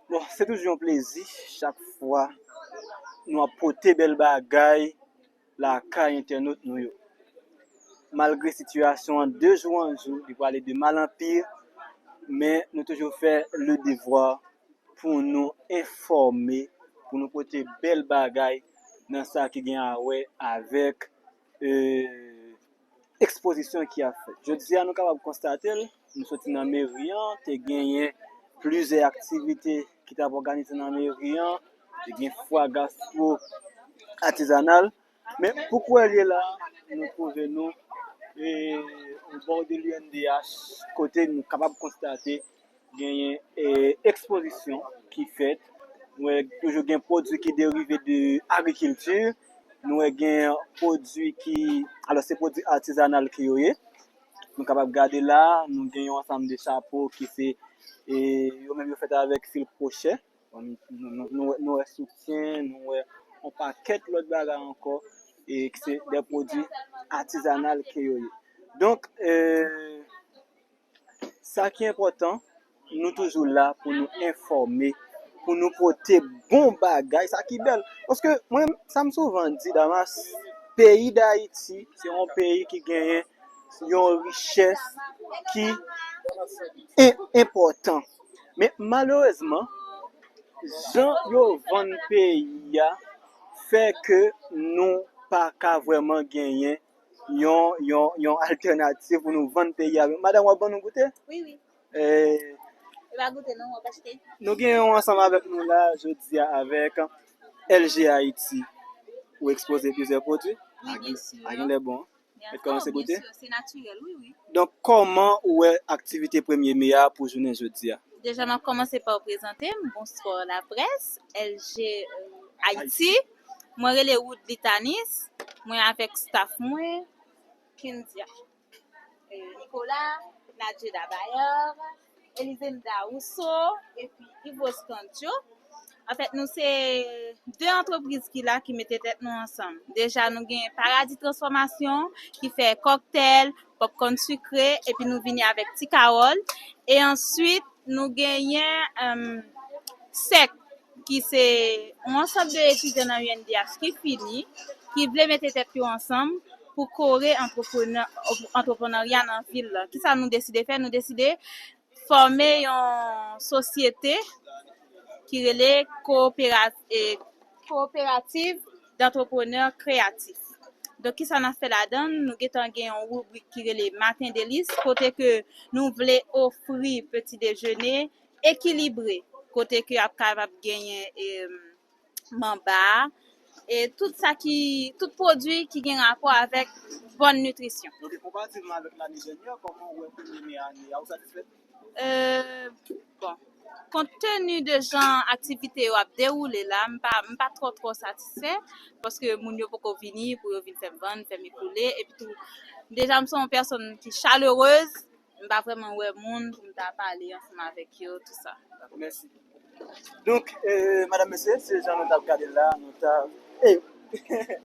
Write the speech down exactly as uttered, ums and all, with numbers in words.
Bon, se toujou yon plezi chak fwa nou ap pote bèl bagay lakay entènot nou yo. Malgre sitiyasyon an de jou an jou, li prale de mal an pi, men nou toujou fè le devwa pou nou enfòme, pou nou pote bèl bagay nan sa ki gen a wè avèk, e, ekspozisyon ki ap fèt. Jodi a, nou kapab konstate l, nou soti nan meri an, te genyen plizyè aktivite ki t ap òganize nan meri an, te gen fwa gastwo atizanal, men pou kwè l ye la, nou twouve nou, e, o bò de l'U N D H, kote nou kapab konstate genyen, e, ekspozisyon ki fèt. Nou wè toujou gen pwodui ki derive de agrikilti. Nou wè gen pwodui ki, alò, se pwodui atizanal ke yo ye. Nou kapab gade la, nou gen yon ansanm de chapo ki se, e, yo menm yo fèt avèk fil kwochè. Bon, nou, nou, nou, nou wè, nou wè soutyen, nou wè yon pakèt lòt bagay ankò, e ki se de pwodui atizanal ke yo ye. Donk, e, sa ki enpòtan, nou toujou la pou nou enfòme, pou nou pote bon bagay, sa ki bèl. Paske mwen, sa m souvan di, Damas, peyi Dayiti, se yon peyi ki genyen yon richès ki en-, enpòtan. Men malerezman, jan yo vann peyi a fè ke nou pa ka vrèman genyen yon, yon, yon altènativ pou nou vann peyi a. Madanm, w ap ban nou goute? Wi, wi. E, e pa goute, non, w ap achte. Nou gen yon ansanm avèk nou la, jodi a, avèk L G Haiti. Ou ekspoze plizyè pwodui? Wi, byen si. A gen lè bon. Mèt kòmanse goute? Byen si, se natirèl, wi, wi. Donk, kòman ou wè aktivite premye me a pou jounen jodi a? Deja, m ap kòmanse pa prezante m. Bonswa laprès, L G, e, Haiti. Mwen rele Woodly Tanis. Mwen avèk staff mwen, Kendia, e, Nicolas, Nadjeda Bayard, Elizenda Rousseau, epi Ivo Scandio. Anfèt, nou se de antrepriz ki la, ki mete tèt nou ansanm. Deja, nou gen Paradis Transformation, ki fè kòktèl, popcorn sucré, epi nou vini avèk Ti Carole. E answit, nou genyen, em, Sèk, ki se yon ansanm de etidyan nan U N D H ki fini, ki vle mete tèt yo ansanm pou kore antreprenè-, antreprenarya nan vil la. Kisa nou deside fè? Nou deside fòme yon sosyete ki rele Koopera-, e, Coopérative d'Entrepreneurs Créatifs. Donk, kisa n ap fè ladan l? Nou gentan gen yon ribrik ki rele Matin Délices, kote ke nou vle ofri peti dejene ekilibre, kote ke ap kapab genyen, e, manba, e tout sa ki, tout pwodui ki gen rapò avèk bòn nitrisyon. Ok, konparativman avèk lane dènyè, kòman ou wè premye me ane a, ou satisfèt? Euh, bon, kont teni de jan aktivite yo ap dewoule la, m pa, m pa twò, twò satisfè, paske moun yo poko vini pou yo vin fè m vann, fè m ekoule, epi tou, deja m se yon pèsòn ki chalerez, m pa vrèman wè moun pou m ta pale ansanm avèk yo, tou sa. Mèsi. Donk, euh, madanm, mesye, se jan nou t ap gade la, nou t ap, eh,